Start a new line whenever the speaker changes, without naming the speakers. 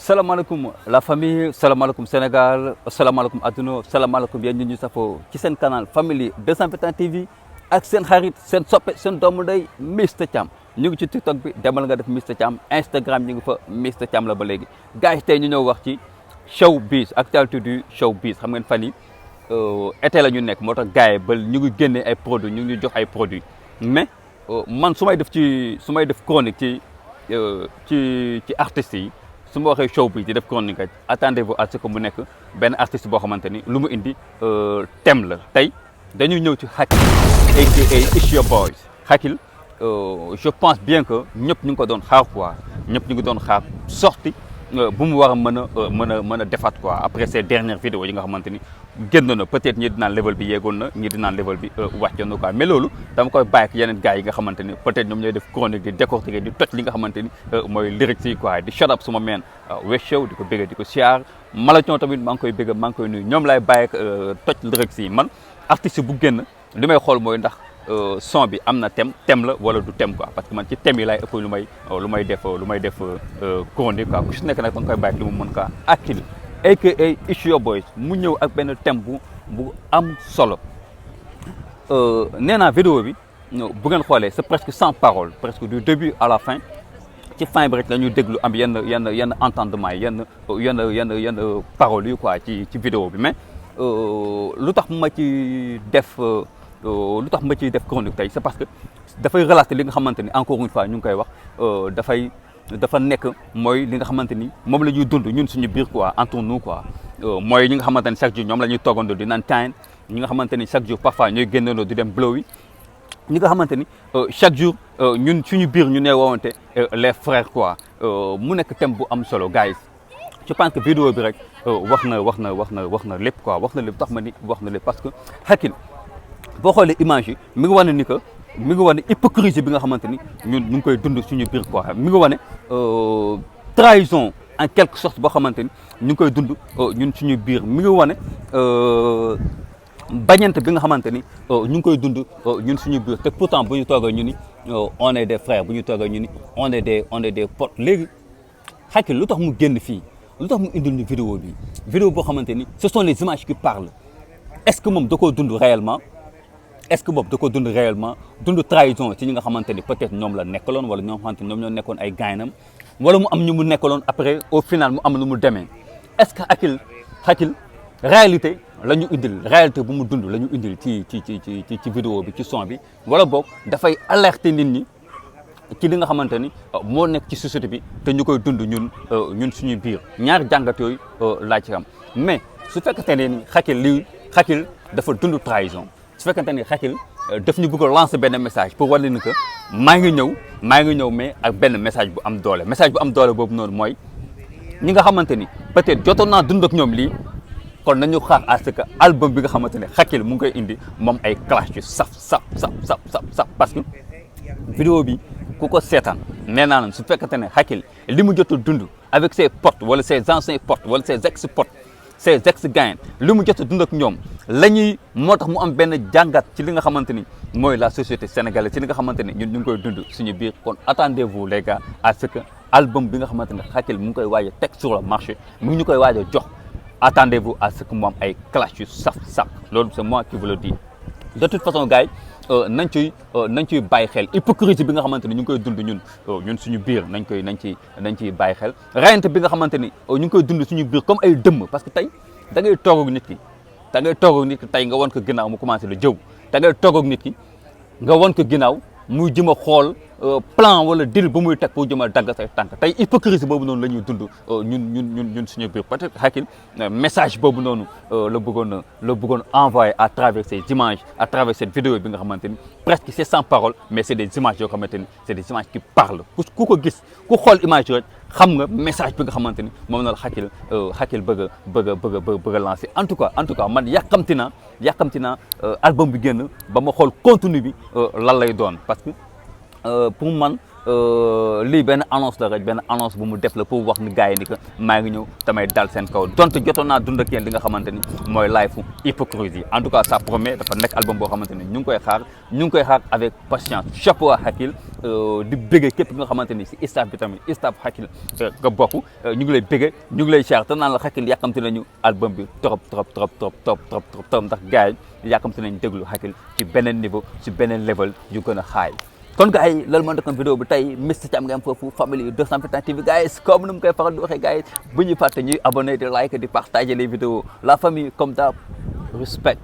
salaamaaleykum la famille salaamaaleykum Sénégal salaamaaleykum adduna salaamaaleykum yéen ñu safoo ci seen canal Family 221 TV ak seen xarit seen soppe seen doomu ndey Mr Thiam ñu ngi ci TikTok bi demal nga def Mr Thiam Instagram ñu ngi fa Mr Thiam la ba léegi gars yi tey ñu ñëw wax ci showbiz actualité du showbiz xam ngeen fan yi été la ñu nekk moo tax gars yi ba ñu ngi génnee ay produits ñu ngi jox ay produits mais man su may def chronique ci artistes yi. su ma waxee show bi di def chronique rek attendez-vous à ce que mu nekk benn artiste boo xamante ni lu mu indi thème la tey dañuy ñëw ci Hakill aka It's Your Boy Hakill je pense bien que ñëpp ñu ngi ko doon xaar quoi ñëpp ñu ngi doon xaar sorti bu mu war a mën a defaat quoi après ces dernières vidéos yi nga xamante ni génn na peut-être ñi dinaan level bi yeegoon na ñi dinaan level bi wàccoon na quoi mais loolu dama koy bàyyi ak yeneen gars yi nga xamante ni peut-être ñoom ñooy def chronique di décortiquer di toj li nga xamante ni mooy lyrics yi quoi di shut up suma meen Wes Show di ko bëgg di ko siyaar Malathion tamit maa ngi koy bëgg maa ngi koy nuyu ñoom laay bàyyi ak toj lyrics yi man artiste bu génn li may xool mooy ndax son bi am na thème la wala du thème quoi parce que man ci thème yi laay ëpp lu may def chronique quoi ku si nekk nag da nga koy bàyyi li mu mën quoi Hakill aka It's Your Boy mu ñëw ak benn thème bu am solo nee naa vidéo bi bu ngeen xoolee c'est presque sans parole presque du début à la fin ci fin bi rek la ñuy déglu am yenn entendement yi yenn paroles yi quoi ci vidéo bi mais lu tax ma ci def chronique tey c'est parce que dafay relater li nga xamante ni encore une fois ñu ngi koy wax dafa nekk mooy li nga xamante ni moom la ñuy dund ñun suñu biir quoi entre nous quoi mooy ñi nga xamante ni chaque jour ñoom la ñuy toogandoo di naan time ñi nga xamante ni chaque jour parfois ñooy génnandoo di dem blow yi ñi nga xamante ni chaque jour ñun suñu biir ñu ne woowante les frères quoi mu nekk thème bu am solo guys je pense que vidéo bi rek wax na lépp quoi wax na lépp tax ma ni wax na lépp parce que Hakill boo xoolee image yi mi ngi wane ni que mi ngi wane hypocrisie bi nga xamante ni ñun ñu ngi koy dund suñu biir quoi mi ngi wane trahison en quelque sorte boo xamante ni ñu ngi koy dund ñun suñu biir mi ngi wane bañante bi nga xamante ni ñu ngi koy dund ñun suñu biir te pourtant bu ñu toogee ñu ni on est des frères bu ñu toogee ñu ni on est des potes léegi Hakill lu tax mu génn fii lu tax mu indil ñu vidéo boo xamante ni ce sont les images qui parlent est-ce que moom da koo dund réellement est-ce que boobu da ko dund réellement dund trahison ci ñi nga xamante ni peut-être ñoom la nekkaloon wala ñoo xamante ni ñoom ñoo nekkoon ay gaynam wala mu am ñu mu nekkaloon après au final mu am lu mu demee est-ce que Hakill réalité la ñu indil réalité bu mu dund la ñu indil ci vidéo bi ci son bi wala boog dafay alerter nit ñi ci li nga xamante ni moo nekk ci société bi te ñu koy dund ñun suñuy biir ñaari jàngat yooyu laa ci am mais su fekkente ne ni Hakill dafa dund trahison su fekkente ni Hakill daf ñu bëgg a lancer benn message pour wane ni que maa ngi ñëw mais ak benn message bu am doole boobu noonu mooy ñi nga xamante ni peut-être jotoon naa dund ak ñoom lii kon nañu xaar à ce que album bi nga xamante ne Hakill mu ngi koy indi moom ay clash yu saf parce que vidéo bi ku ko seetaan nee naa leen su fekkente ne Hakill li mu jot a dund avec ses potes wala ses anciens potes wala ses ex-potes ces ex-gains li mu jot a dund ak ñoom moo tax mu am benn jàngat ci li nga xamante ni mooy la société sénégalaise ci li nga xamante ni ñun ñu ngi koy dund suñu biir kon attendez-vous les gars à ce que album bi nga xamante ne Hakill mu ngi koy waaj a teg sur le marché mu ngi ñu koy waaj a jox attendez-vous à ce que mu am ay clash yu saf loolu c'est moi qui vous le dis de toute façon gars yi nañ ciy bàyyi xel hypocrisie bi nga xamante ni ñu ngi koy dund ñun suñu biir nañ ciy bàyyi xel rayante bi nga xamante ni ñu ngi koy dund suñu biir comme ay dëmm parce que tey da ngay toog ak nit ki tey nga wan ko ginnaaw mu commencé la jëw da ngay toog ak nit ki nga wan ko ginnaaw muy jëm a xool plan wala deal bu muy teg pour jëm a dagg say tànk tey hypocrisie boobu noonu la ñuy dund ñun suñu biir peut-être Hakill message boobu noonu la bëggoon envoyer à travers ces images à travers cette vidéo bi nga xamante ni presque c'est sans parole mais c'est des images yoo xamante ni c'est des images qui parlent ku ko gis ku xool image rek xam nga message bi nga xamante ni moom na la Hakill bëgg a lancer en tout cas man yàkkamti naa album bi génn ba ma xool contenu bi lan lay doon parce que pour man lii benn annonce la rek benn annonce bu mu def la pour wax ni gars yi ni que maa ngi ñëw tamay dal seen kaw donte jotoon naa dund ak yéen li nga xamante ni mooy life hypocrisie en tout cas ça promet dafa nekk album boo xamante ni ñu ngi koy xaar avec patience chapeau à Hakill di bëggee képp nga xamante ni si staff bi tamit staff Hakill nga bokk ñu ngi lay bëggee ñu ngi lay cher te naan la Hakill yàkkamti nañu album bi trop ndax gars yi yàkkamti nañu déglu Hakill ci beneen niveau ci beneen level yu gën a xaay kon gars yi loolu moo nekkoon vidéo bi tey Mr Thiam nga am foofu famille 221 TV gars yi comme ni mu koy faral di waxee gars yi bu ñuy fàtte ñuy abonné di like di partager les vidéos la famille comme d'hab respect